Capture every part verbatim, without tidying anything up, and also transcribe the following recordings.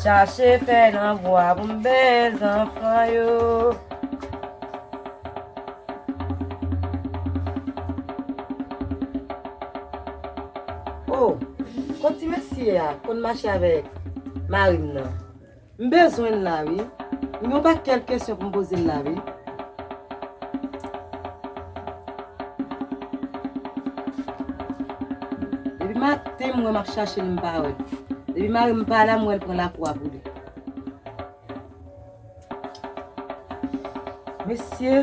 Chache fèy nan bwa pou m bay zanfan yo. Oh, kot ti mesye a konn mache avèk mari m nan? M bezwen l la wi. M gen yon pakèt kesyon pou m poze l la wi. Depi maten m wè m ap chache l, m pa wè l. Depi mari m pa la, m wè l pran lakou a pou li. Mesye,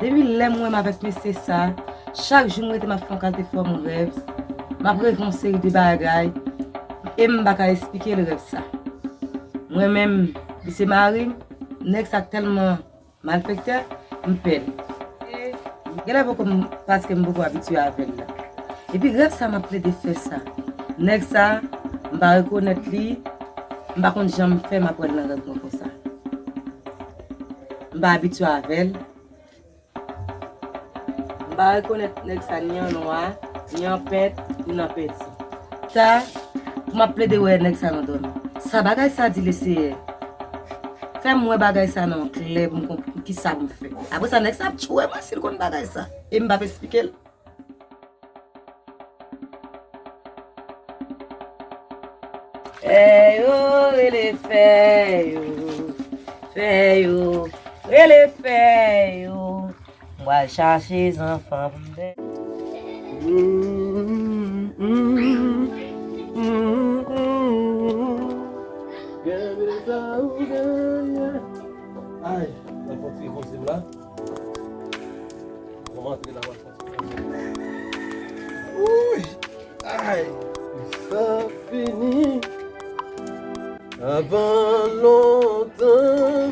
depi lè m wè m avèk mesye sa, chak jou m rete m ap fè yon kalite fòm rèv, m ap reve yon seri de bagay, e m pa ka esplike l rèv sa. Mwen menm, li se mari m, nèg sa tèlman malfektè, m pè l. Genlè poko m, paske m poko abitye avè l la. Epi rèv sa m ap plede fè sa. Nèg sa, m pa rekonèt li, m pa konn jan m fè m ap wè l nan rèv mwen konsa. M pa abitye avè l. M pa rekonèt nèg sa ni an nwa, ni an pèt, ni nan pèdi. Sa, pou m ap plede wè nèg sa nan dòmi. Sa bagay sa di, Leseyè? Fè m wè bagay sa nan klè pou m konprann kisa pou m fè. Apre sa, nèg sa ap tchwe mwen si l konn bagay sa. E m p ap esplike l. Fè yo, rele fè yo. Fè yo, rele fè yo. M pral chache zanfan pou m fè. Kenbe sa ou genyen. Ay, mwen fè ti repoze m la. Kòman antre la, mwen fè ti repoze m. Wouy! Ay! Sa fini. Avan lontan,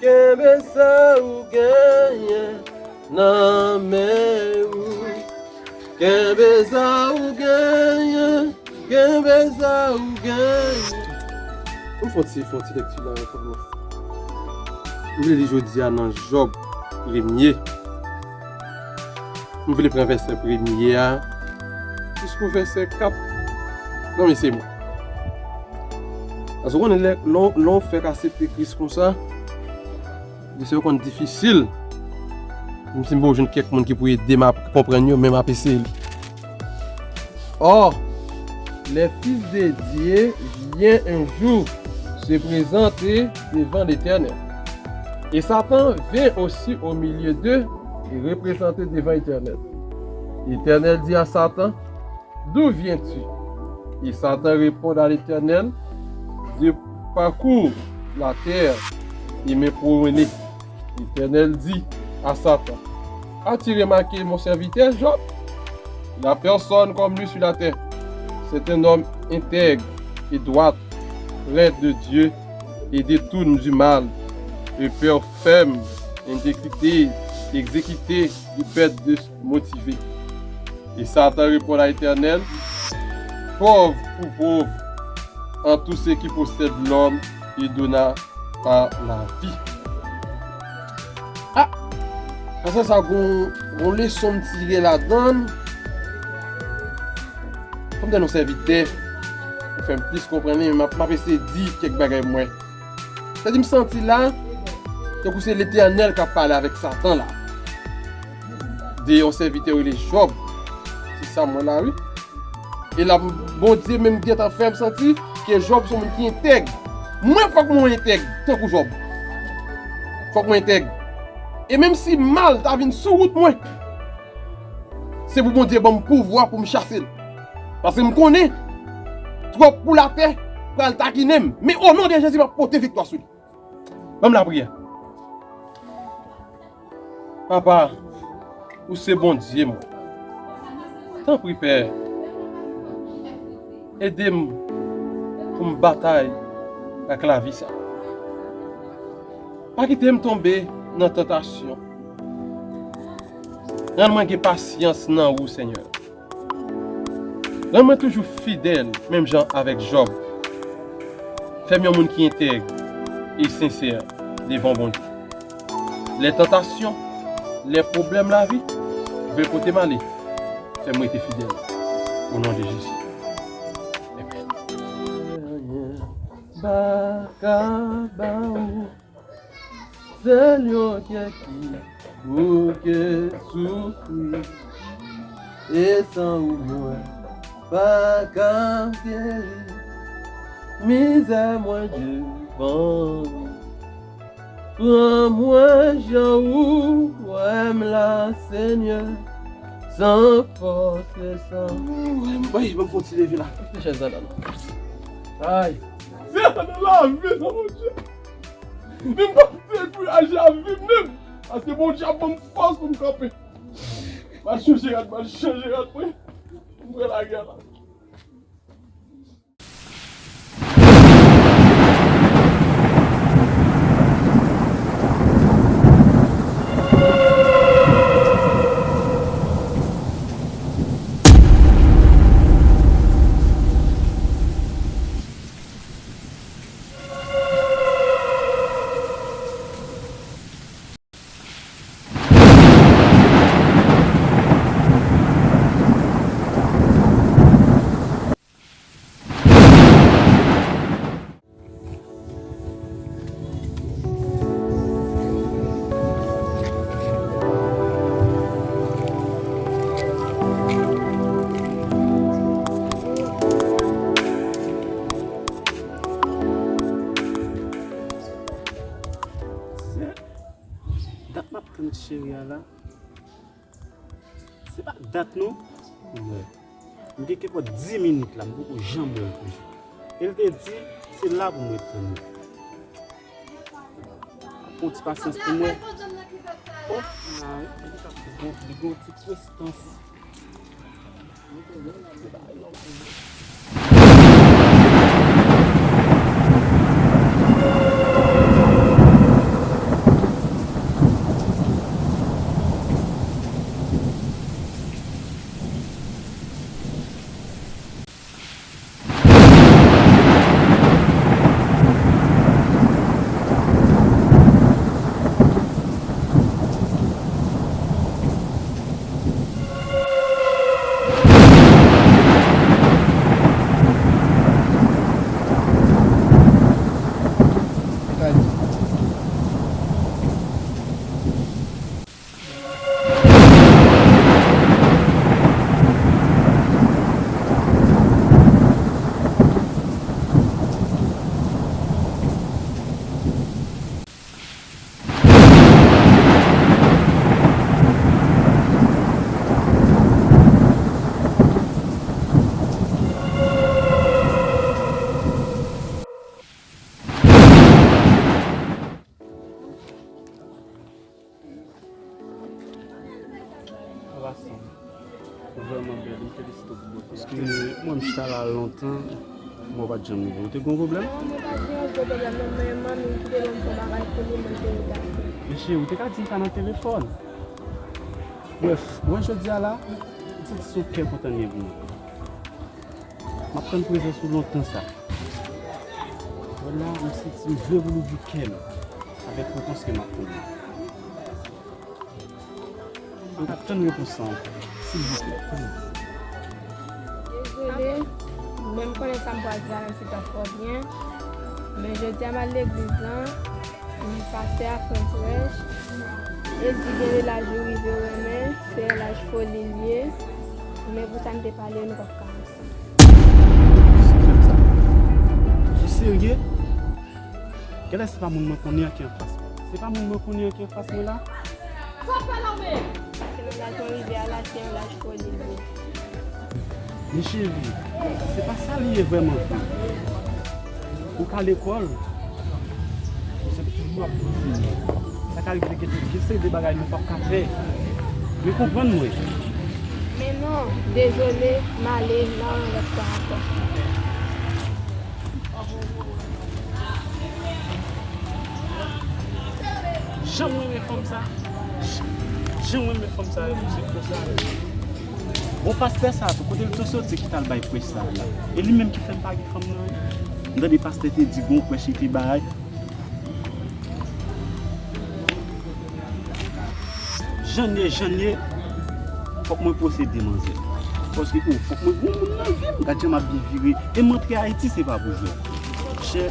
kenbe sa ou genyen nan men ou. Kenbe sa ou genyen, kenbe sa ou genyen. M fè ti, fè ti lekti la, fè m. M vle li jodi a nan Jòb premye. M vle pran vèsè premye a jiskou vèsè kat. Non, men se mwen. Paske w konnen lè, lè w, lè w fèk aksepte Kris konsa, li se yo konn difisil. Menm si m poko jwenn kèk moun ki pou ede m ap konprann yo, men m ap eseye li. Or, les fils de Dieu viennent un jour se présenter devant l'Éternel. Et Satan vint aussi au milieu d'eux et représenté devant l'Éternel. L'Éternel dit à Satan, d'où viens-tu? Et Satan répond à l'Éternel, je parcours la terre et me promener. L'Éternel dit à Satan, as-tu remarqué mon serviteur Job? Il n'a personne comme lui sur la terre. C'est un homme intègre et droit, craint de Dieu et détourne du mal, et père ferme, intégrité, exécuté, du père de motivé. Et Satan répond à l'Éternel, pauvre pour pauvre, en tout ce qui possède l'homme, il donna par la vie. Ah! Paske sa gon, gon leson m tire ladan l. Fò m tande yon sèvitè pou fè m plis konprann li, men m ap, m ap eseye di kèk bagay mwen. Sa di m santi la, tankou se Letènèl k ap pale avèk Satan la. De yon sèvitè rele Jòb. Se sa m wè la, wi. E la, Bondye menm gentan fè m santi ke Jòb se yon moun ki entèg. Mwen, fòk mwen entèg, tankou Jòb. Fòk mwen entèg. E menm si mal ta vin sou wout mwen, se pou Bondye ban m pouvwa pou m chase l. Paske m konnen, twòp poul atè pral takinen m. Men o non de Jezi, m ap pote viktwa sou li. Ban m lapriyè. Papa, ou se Bondye mwen. Tanpri, Pè, ede m pou m batay ak lavi sa. Pa kite m tonbe nan tantasyon. Rann mwen gen pasyans nan ou, Senyè. Rann mwen toujou fidèl, menm jan avèk Jòb. Fè m yon moun ki entèg e sensè devan Bondye. Lè tantasyon, lè pwoblèm lavi vle pote m ale, fè m rete fidèl. O non de Jezi. Amèn. Pa ka ba ou sèl yon kè ki bouke soufri. E san ou mwen pa ka geri. Mizè mwen devan ou. Pran mwen jan ou wè m la, Senyè, san fòs e san. Woy, ban m fè yon ti leve la. Chèz la, la, la. Ay. Se nan lavi, non, Bondye. Men m p ap dekouraje ak vi m menm. Paske Bondye ap ban m fòs pou m kanpe. M al chanje rad, m al chanje rad mwen. M pran lagè la. Dat m ap tann cheri a la. Se pa dat non. Mwen. M gen kenpòt dis minit la, m poko janm wè l toujou. E l te di, se la pou mwen tann li. Pran ti pasyans pou mwen. Oh, nan, li gon, li gon ti prestans. Ou vrèman bèl, m felisite w pou bote a. Paske mwen, m chita la lontan, mwen pa t janm rive. Ou te gen yon pwoblèm? Non, mwen pa t gen yon gwo pwoblèm, non, men manmi m ki te ban m fon bagay pou li, mwen te regaye. Men cheri, ou te ka di m sa nan telefòn. Brèf, ou wè jodi a la, m santi se yon kè kontan m gen pou mwen. M ap tann prezans ou lontan sa. Vwala, m santi m vle pou l ouvri kè l avèk repons ke m ap tann. M ap tann repons sa ankò, silvouplè. Dezole, men m konnen sa m pral di la, menm si t ap fò byen. Men jodi a m al legliz lan, men pastè a fè yon prèch. E l di gen yon laj ou rive renmen, se yon laj foli l ye. Men pou sa n te pale, nou p ap ka ansanm. Ou serye? Genlè se pa moun mwen konnen an ki anfas mwen. Se pa moun mwen konnen an ki anfas mwen la? Sa fè la menm? Se nan laj mwen rive a la, se yon laj foli l ye. Men cheri, se pa sa li ye vrèman vre. Ou ka lekòl, ou se toujou ap kouzen. Sa ka rive gen tout seri de bagay nou p ap ka fè. Men konprann mwen. Men non, dezole, m ale, n a wè yon lòt fwa ankò. Jan m renmen fanm sa. Jan m renmen fanm sa, se konsa. Bon, pastè sa tou, kote l te soti ki t al bay prèch sa la? E li menm ki fè m pa gen fanm nan, wi. M tande pastè te di gon prèch li te bay. Jan n ye, jan n ye, fòk mwen posede manzè. Paske, oh, fòk mwen gon moun nan vi m. Gad jan m ap byen vire. E m antre Ayiti, se pa pou jwèt. Monchè,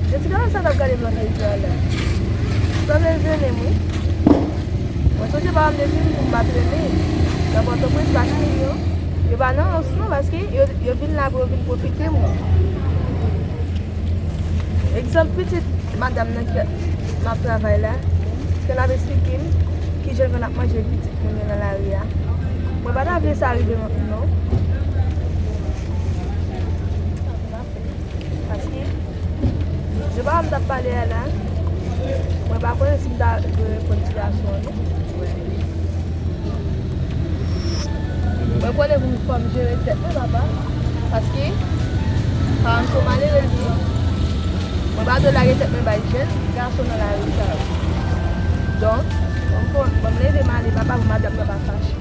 Jessica, sa t ap gade m nan kay a la. Sanble l vle men m, wi. Mwen sonje pa m te di m pou m pa trennen nan Pòtoprens paske yo, yo pa nan rans non, paske yo, yo vin la pou yo vin pwofite m. Egzanp, pitit madanm nan ki m ap travay la, ke l ap esplike m kijan ke n ap manje pitit moun yo nan lari a. Mwen pa ta vle sa rive m non. Paske, jan pa m t ap pale a la, mwen pa konnen si m ta dwe reponn ti gason an non. Mwen konnen pou m fò m jere tèt mwen, papa. Paske, papa m se yon malere l ye. Mwen pa dwe lage tèt mwen bay jèn gason nan lari sa yo. Donk, ban m fò, ban m leve m ale, papa, pou madanm nan pa fache.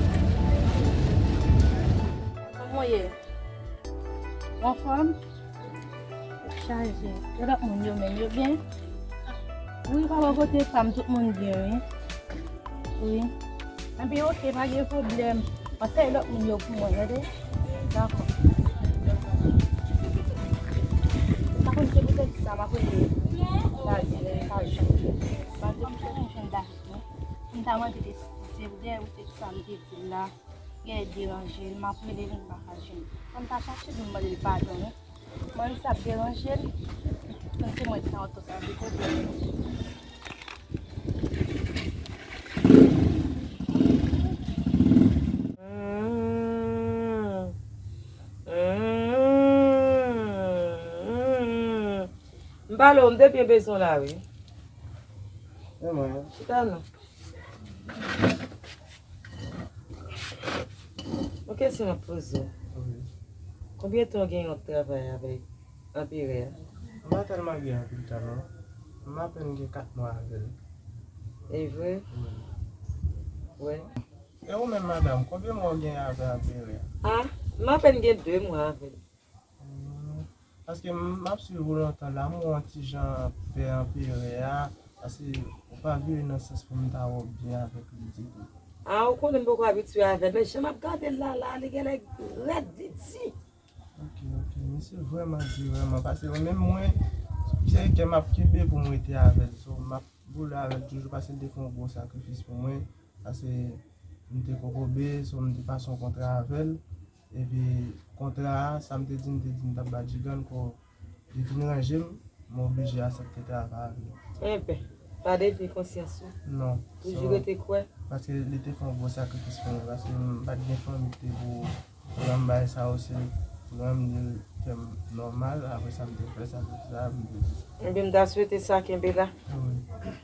Kòman w ye? Ou anfòm? Ou chaje. E lòt moun yo menm, yo byen? Wi, pa bò kote pa m, tout moun byen, wi. Wi. Anben, oke, pa gen pwoblèm. Mwen fè lòt moun yo pou mwen, tande? Dakò. M pa konn se poutèt sa, m ap rele David, m pa janm. M ap di m fè yon jèn David, wi. M ta mande de, de, de, poutèt sa m te di l la. Gen deranje l, m ap rele l, m pa ka jwenn li. Fò m ta chache pou m mande l padon, wi. Mwen, sa ap deranje l. Konn se mwen ki nan oto sa, se kote l. M pale w, m te byen bezwen w la, wi. Chita non. Yon kesyon m ap poze w. Wi. Konbyen tan w gen w ap travay avèk anperè a? M pa tèlman gen anpil tan non. M apèn gen kat mwa avè l. E vre? Wi. Wi. E ou menm, madanm, konbyen mwa w gen avè anperè a? A, m apèn gen de mwa avè l. Hmm. Paske m ap swiv ou lontan la, m wè w yon ti jan pè anperè a, paske ou pa vire nan sans pou m ta wè w byen avèk li ditou. A, ou konnen m poko abitye avè l, men jan m ap gade l la, la, li genlè rèd, li di. Ok, ok, misye vrèman di, vrèman, paske mwen menm mwen, se kè m ap kenbe pou m rete avè l, so, m ap boule avè l toujou, paske l te fè yon gwo sakrifis pou mwen, paske m te kokobe, so, m te pase yon kontra avè l, epi kontra a, sa m te di, m te di m t ap ba Jigan, ko, li vin ranje m, m oblije aksepte travay avè l. Enben, pa devye konsyans ou. Non. Toujou rete kwè. Paske li te fè yon gwo sakrifis pou mwen, paske m pa t gen fanmi ki te pou pran m bay sa yo, se pran m, li fè m nòmal, apre sa m te fè sa, tout sa, m te di. Enben, m ta swete sa kenbe la. Wi.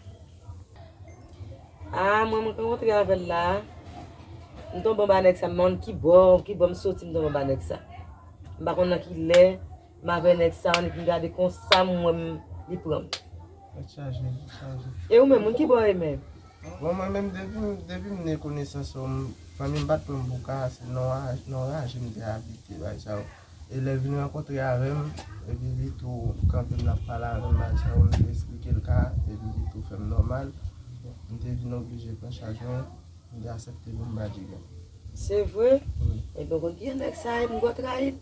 A, mwen, mwen rankontre avè l la. M tonbe anba nèg sa, m pa konn ki bò, ki bò m soti, m tonbe anba nèg sa. M pa konn nan ki lè, m avè nèg sa, annik m gade konsa, m wè m, li pran m. Tèt chaje, tèt chaje. E ou menm, moun ki bò e menm? Bon, mwen menm, depi, depi m ne konesans yo, m, fanmi m pa t pran m pou ka, se nan, nan raje m te abite, bagay sa yo. E lè l vin rankontre avè m, epi li tou kanpe m, l ap pale avè m, bagay sa yo, m te esplike l ka, epi li tou fè m nòmal. M te vin oblije pran chaj mwen, m te aksepte pou m ba Jigan. Se vre? Wi. Ebyen, ou konn kijan nèg sa ye, m gwo trayi l.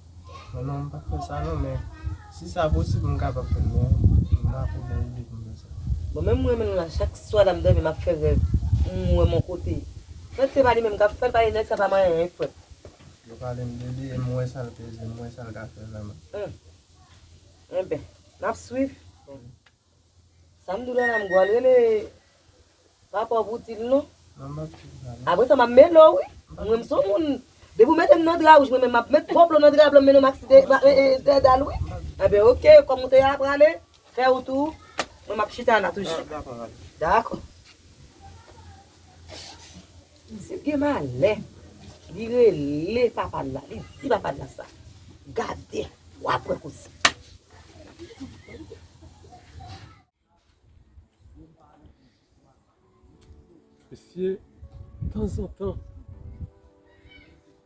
Non, non, m pa t fè sa non, men si sa posib, m kapab fè l, men m pa pwoblèm ide pou m fè sa. Bon, menm mwen, menm la, chak swa la, m dòmi, m ap fè rèv. M wè m yon kote. Mèt se pa li menm k ap fè l, pa li nèg sa pa manyen anyen, frè. Yo pale m de li e m wè sa l peze, m wè sa l ka fè vrèman. Hmm. Enben, n ap swiv. Sa Sa m di w la, m gwal rele papa w pou di l non. Apre sa, m ap mele w, wi. Mwen, m se yon moun. Depi w mete m nan dra wouj, mwen menm, m ap met twòp dlo nan dra blan, m mennen w Maxi de, ma- e, e, Dedal, wi. Enben, oke, kòm ou te ap prale, fè wout ou, mwen, m ap chita la toujou. Dakò. Si l gen malè, li rele papa l la, li di papa l la sa. Gade, w ap wè koze. Mesye, tanzantan,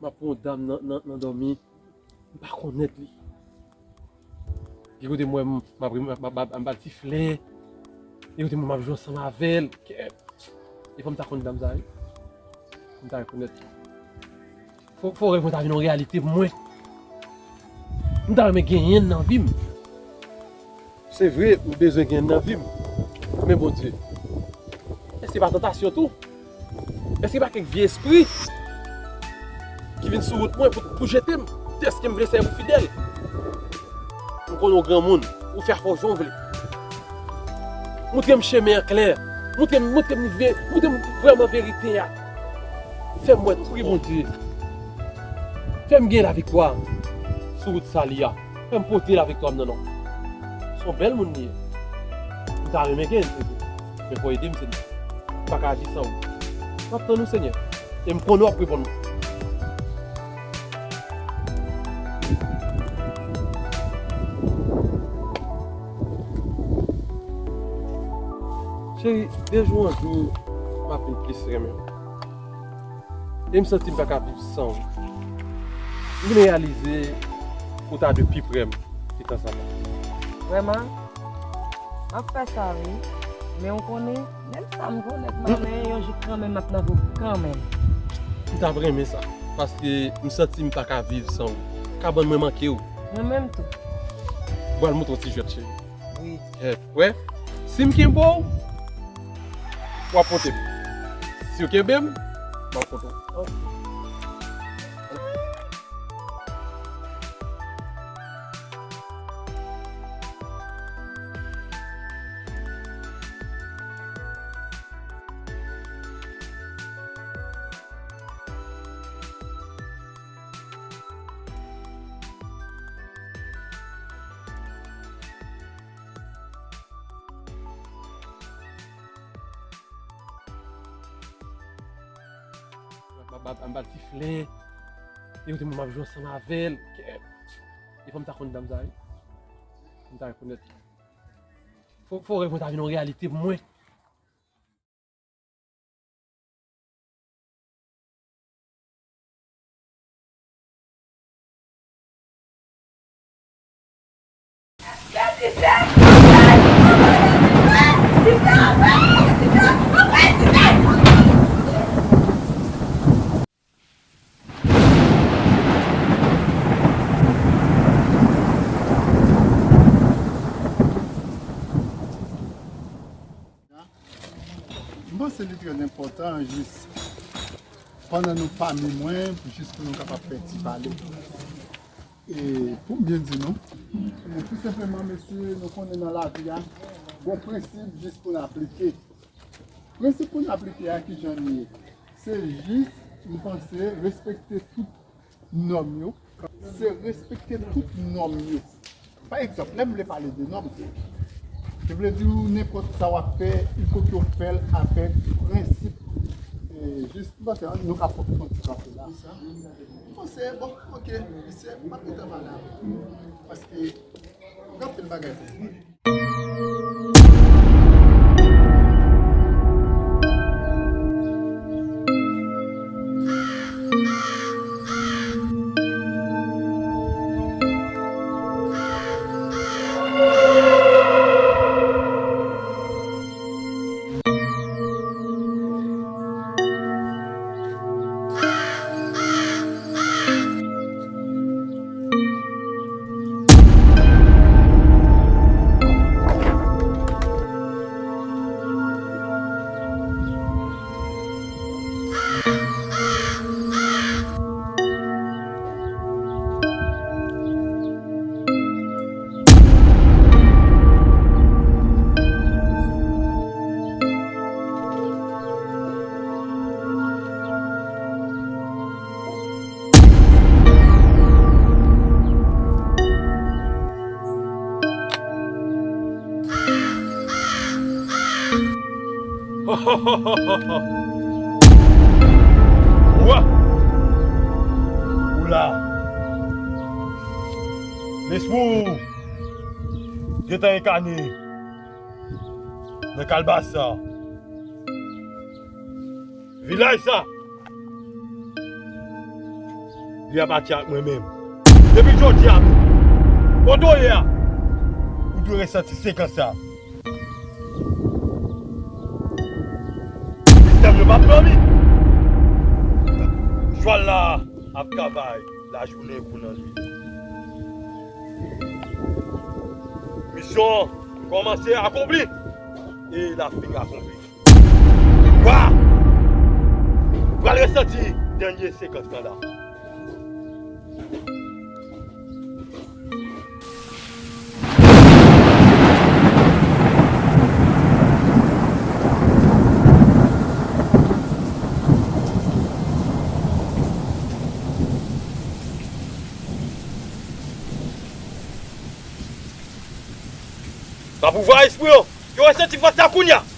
m ap wè yon dam nan, nan, nan dòmi, m pa konnèt li. Gen kote m wè m, m ap, m ap, m ap, m ap ba l ti flè. Gen kote m wè m ap jwe ansanm avè l. Kè. E fò m ta konn dam sa, wi. M ta rekonèt li. Fò, fò rèv mwen ta vin yon reyalite pou mwen. M ta renmen genyen l nan vi m. Se vre, m bezwen genyen l nan vi m. Men Bondye, èske pa tantasyon tou? Èske pa kèk vye espri ki vin sou wout mwen pou, pou jete m? Èske m vle sèvi pou fidèl? M konnen w granmoun, ou fè fò jan w vle. Montre m chemen an klè. Montre m, montre m ve-, montre m vrèman verite a. Fè m wè tout. Wi, Bondye. Fè m gen laviktwa sou wout sali a. Fè m pote laviktwa m nan non. Se yon bèl moun li ye. M ta renmen gen l, Senyè. Men fò ede m, Senyè. M pa ka aji san ou. M ap tann ou, Senyè. E m konnen w ap reponn mwen. Cheri, de jou an jou, m ap vin plis renmen w. E m santi m pa ka viv san ou. M vin reyalize ou ta dwe pi pre m ki tan sa la. Vrèman? M ap fè sa, wi. Men w konnen, menm sa m konnen k m ap men yon jou kanmenm, m ap nan vi w kanmenm. M t ap renmen sa, paske m santi m pa ka viv san ou. Kabann mwen manke w. Mwen menm tou. M pral montre w ti jwèt, cheri. Wi. Eh, wè, si m kenbe w, w ap pote m. Si w kenbe m, m ap pote w. Ok. M ap, m ap, m ap ba l ti flè. Li kote mwen m ap jwe ansanm avè l. Kè. E fò m ta konn dam sa, wi. Fò m ta rekonèt li. Fò, fò rèv mwen ta vin yon reyalite pou mwen. M panse li trè enpòtan, jis pandan nou pami mwen, jis pou nou kapab fè ti pale. E pou m byen di nou, e tou senpleman, mesye, nou konnen nan lavi a, gon prensip jis pou n aplike. Prensip pou n aplike a, kijan li ye? Se jis, m panse, respekte tout nòm yo. Se respekte tout nòm yo. Pa egzanp, lè m vle pale de nòm, se vle di w nenpòt sa w ap fè, il fo ke w fè l avèk prensip. E jis, m panse nou ka fè yon ti kanpe la. M panse, bon, ok, mesye, m ap gentan pale avè w. Paske, gen anpil bagay pou m pale. Wa! Ou la. Lespri w gentan enkane nan kalbas sa. Vilaj sa, li apatyen ak mwen menm. Depi jodi a menm, kote w ye a, ou dwe resanti sekans sa. Sistèm yo p ap dòmi. Jwal la ap travay lajounen kou lannwit. Misyon an kòmanse akonpli e l ap fin akonpli. Wa! Ou pral resanti dènye sekans lan la. Sa pouvwa espri yo. Yo resanti fòs la kounye a.